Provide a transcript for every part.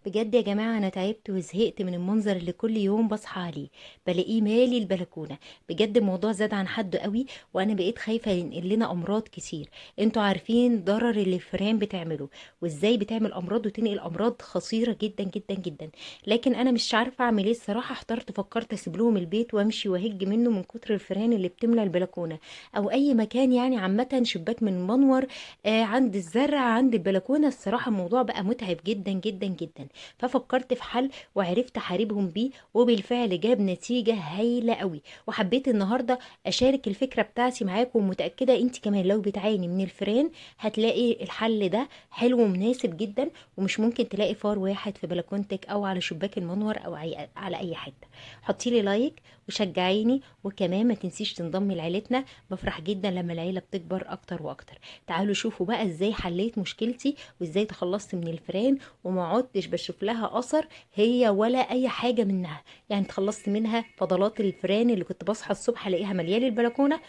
بجد يا جماعة أنا تعبت وزهقت من المنظر اللي كل يوم بصحى عليه بلاقيه مالي البلكونة. بجد الموضوع زاد عن حده قوي، وأنا بقيت خايفة ينقل لنا أمراض كتير. انتوا عارفين ضرر اللي الفئران بتعمله وازاي بتعمل أمراض وتنقل أمراض خطيرة جدا جدا جدا. لكن أنا مش عارفة أعمل إيه الصراحة، احترت، فكرت أسيب لهم البيت وأمشي وأهج منه من كتر الفئران اللي بتملى البلكونة أو أي مكان، يعني عامة شباك من منور، عند الزرع عند البلكونة. الصراحة الموضوع بقى متعب جدا جدا جدا. ففكرت في حل وعرفت احاربهم بيه، وبالفعل جاب نتيجة هايلة قوي. وحبيت النهاردة اشارك الفكرة بتاعتي معاكم، ومتأكدة انت كمان لو بتعاني من الفئران هتلاقي الحل ده حلو ومناسب جدا، ومش ممكن تلاقي فار واحد في بلكونتك او على شباك المنور او على اي حتة. حطي لي like وشجعيني، وكمان ما تنسيش تنضمي لعيلتنا. بفرح جدا لما العيلة بتكبر اكتر واكتر. تعالوا شوفوا بقى ازاي حليت مشكلتي وازاي تخلصت من الفئران وما عدتش بشوف لها اثر هي ولا اي حاجة منها. تخلصت منها فضلات الفئران اللي كنت بصحى الصبح الاقيها مليانة البلكونه،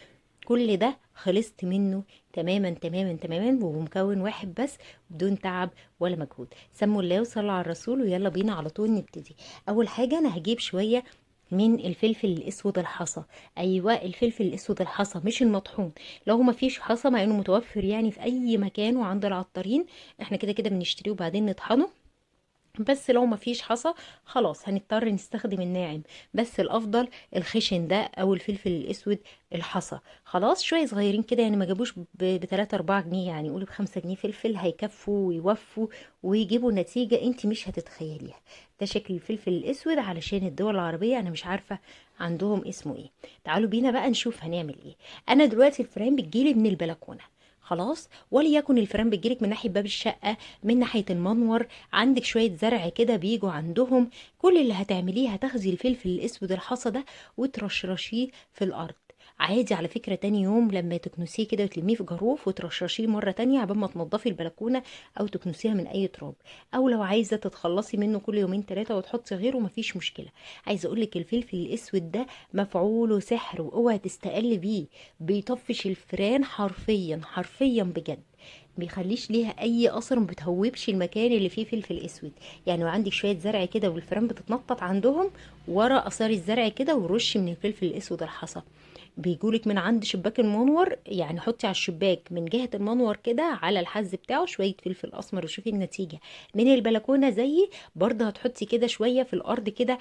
كل ده خلصت منه تماما تماما تماما، وبمكون واحد بس بدون تعب ولا مجهود. سموا الله وصلوا على الرسول، ويلا بينا على طول نبتدي. اول حاجة انا هجيب شوية من الفلفل الاسود الحصى. ايوه الفلفل الاسود الحصى مش المطحون. لو ما فيش حصى، مع انه متوفر في اي مكان وعند العطارين، احنا كده كده بنشتريه وبعدين نطحنه، بس لو ما فيش حصى خلاص هنضطر نستخدم الناعم، بس الافضل الخشن ده او الفلفل الاسود الحصى. خلاص شوية صغيرين كده، ما جابوش بتلاتة اربعة جنيه، قولي ب5 جنيه فلفل، هيكفوا ويوفوا ويجيبوا نتيجة انت مش هتتخيليها. ده شكل الفلفل الاسود علشان الدول العربية انا مش عارفه عندهم اسمه ايه. تعالوا بينا بقى نشوف هنعمل ايه. انا دلوقتي الفئران بتجيلي من البلكونه، خلاص، وليكن الفئران بتجيلك من ناحية باب الشقة، من ناحية المنور، عندك شوية زرع كده بيجوا عندهم. كل اللي هتعمليه هتاخدي الفلفل الاسود الحصى ده وترشرشيه في الارض عادي. على فكرة تاني يوم لما تكنسيه كده وتلميه في جاروف وترشرشيه مرة تانية عبال ما تنضفي البلكونة او تكنسيها من اي تراب، او لو عايزة تتخلصي منه كل يومين تلاتة وتحطي غيره مفيش مشكلة. عايزة اقولك الفلفل الاسود ده مفعوله سحر، واوعي تستقلي بيه، بيطفش الفئران حرفيا حرفيا بجد، بيخليش ليها اي اثر، ما بتهوبش المكان اللي فيه فلفل اسود. لو عندك شوية زرع كده والفئران بتتنطط عندهم ورا اثار الزرع كده، ورش من الفلفل الاسود الحصى. بيجولك من عند شباك المنور، حطي على الشباك من جهة المنور كده على الحز بتاعه شوية فلفل اسمر وشوفي النتيجة. من البلكونه زيي برضه هتحطي كده شوية في الارض كده،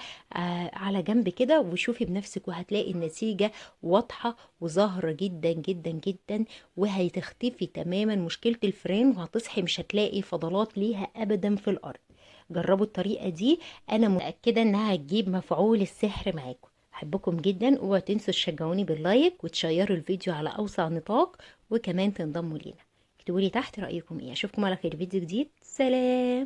على جنب كده، وشوفي بنفسك وهتلاقي النتيجة واضحة وظاهره جدا جدا جدا، وهتختفي تماما مشكلة الفئران، وهتصحي مش هتلاقي فضلات ليها ابدا في الارض. جربوا الطريقة دي، انا متاكدة انها هتجيب مفعول السحر معاكم. احبكم جدا، اوعوا تنسوا تشجعوني باللايك وتشيروا الفيديو على اوسع نطاق، وكمان تنضموا لينا. اكتبوا لي تحت رايكم ايه. اشوفكم على خير فيديو جديد. سلام.